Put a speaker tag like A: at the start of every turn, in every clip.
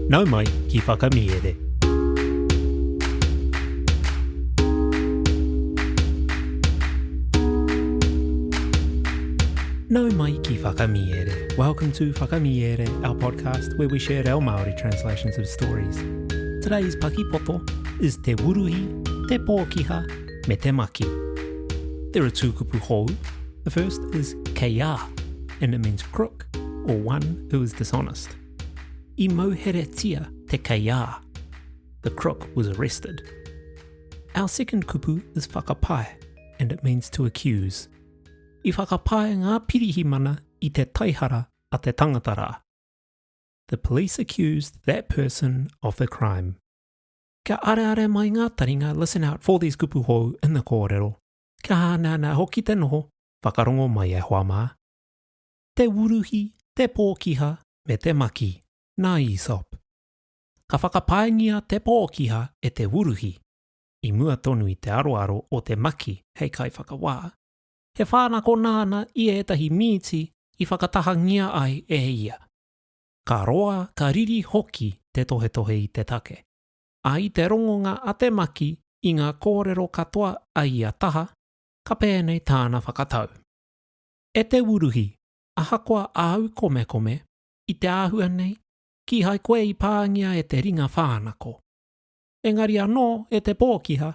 A: Nau mai ki Whakamiere. Nau mai ki Whakamiere. Welcome to Whakamiere, our podcast where we share reo Māori translations of stories. Today's pakipoto is Te Wuruhi, Te Pōkiha, me Te Maki. There are two kupu hou. The first is keiā, and it means crook or one who is dishonest. I mauheretia te keiā. The crook was arrested. Our second kupu is whakapae, and it means to accuse. I whakapae ngā pirihimana i te taihara a te tangata rā. The police accused that person of the crime. Kia areare mai ngā taringa listen out for these kupu hou in the kōrero. Kia hāneanea hoki te noho, whakarongo mai e hoa mā. Te wuruhi, te pōkiha, me te maki, nā Aesop. Ka whakapaengia te pōkiha e te wuruhi, i mua tonu i te aroaro o te maki hei kaiwhakawā, he whānako nāna i ētahi mīti i whakatahangia ai e ia. Ka roa, ka riri hoki te tohetohe i te take. Ā, i te rongonga a te maki i ngā kōrero katoa a ia taha, ka pēnei tāna whakatau. E te wuruhi, ahakoa āu komekome, i te āhua nei, kīhai koe i pāngia e te ringa whānako. Engari anō, e te pōkiha,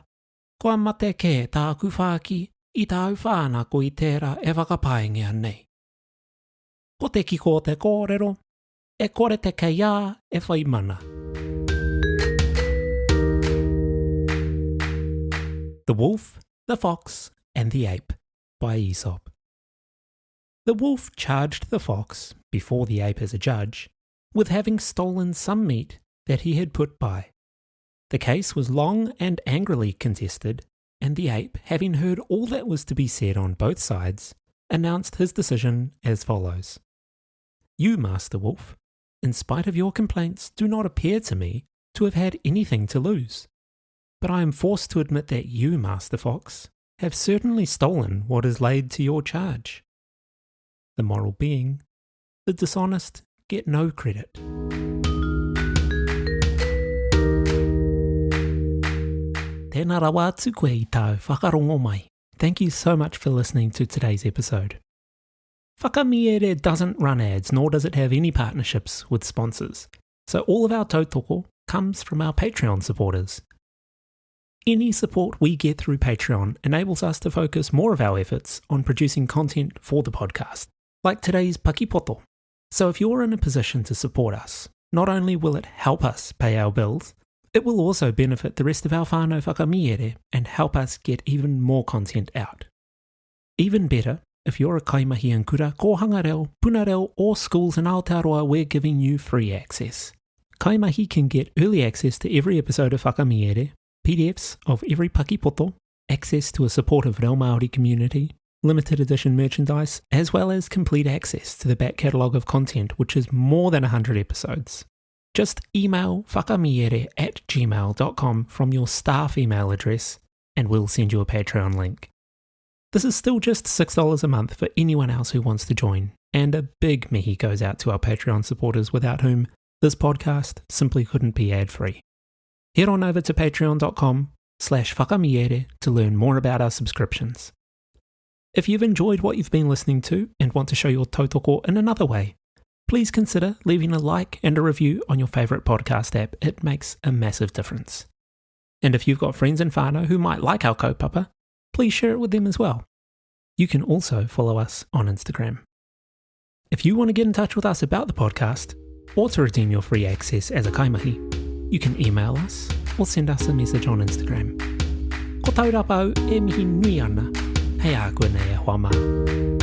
A: kua mate kē tāku whāki i tāu whānako i tērā e whakapaengia nei. Ko te kiko o te kōrero, e kore te keiā e whai mana. The Wolf, the Fox and the Ape by Aesop. The wolf charged the fox, before the ape as a judge, with having stolen some meat that he had put by. The case was long and angrily contested, and the ape, having heard all that was to be said on both sides, announced his decision as follows You, Master Wolf, in spite of your complaints, do not appear to me to have had anything to lose. But I am forced to admit that you, Master Fox, have certainly stolen what is laid to your charge. The moral being, the dishonest get no credit. Tēnā rawa atu koe i tāu whakarongo mai. Thank you so much for listening to today's episode. Whakamiere doesn't run ads, nor does it have any partnerships with sponsors. So all of our tautoko comes from our Patreon supporters. Any support we get through Patreon enables us to focus more of our efforts on producing content for the podcast, like today's Pakipoto. So if you're in a position to support us, not only will it help us pay our bills, it will also benefit the rest of our whānau whakamiere and help us get even more content out. Even better, if you're a kaimahi in kura, kōhanga reo, puna reo or schools in Aotearoa, we're giving you free access. Kaimahi can get early access to every episode of Whakamiere, PDFs of every pakipoto, access to a supportive reo Māori community, limited edition merchandise, as well as complete access to the back catalogue of content, which is more than 100 episodes. Just email whakamiere at gmail.com from your staff email address and we'll send you a Patreon link. This is still just $6 a month for anyone else who wants to join, and a big mihi goes out to our Patreon supporters without whom this podcast simply couldn't be ad-free. Head on over to patreon.com slash whakamiere to learn more about our subscriptions. If you've enjoyed what you've been listening to and want to show your tautoko in another way, please consider leaving a like and a review on your favourite podcast app. It makes a massive difference. And if you've got friends and whānau who might like our kaupapa, please share it with them as well. You can also follow us on Instagram. If you want to get in touch with us about the podcast or to redeem your free access as a kaimahi, you can email us or send us a message on Instagram. Ko Taurapa au e mihi nui ana, hei a koe nei e hoa mā.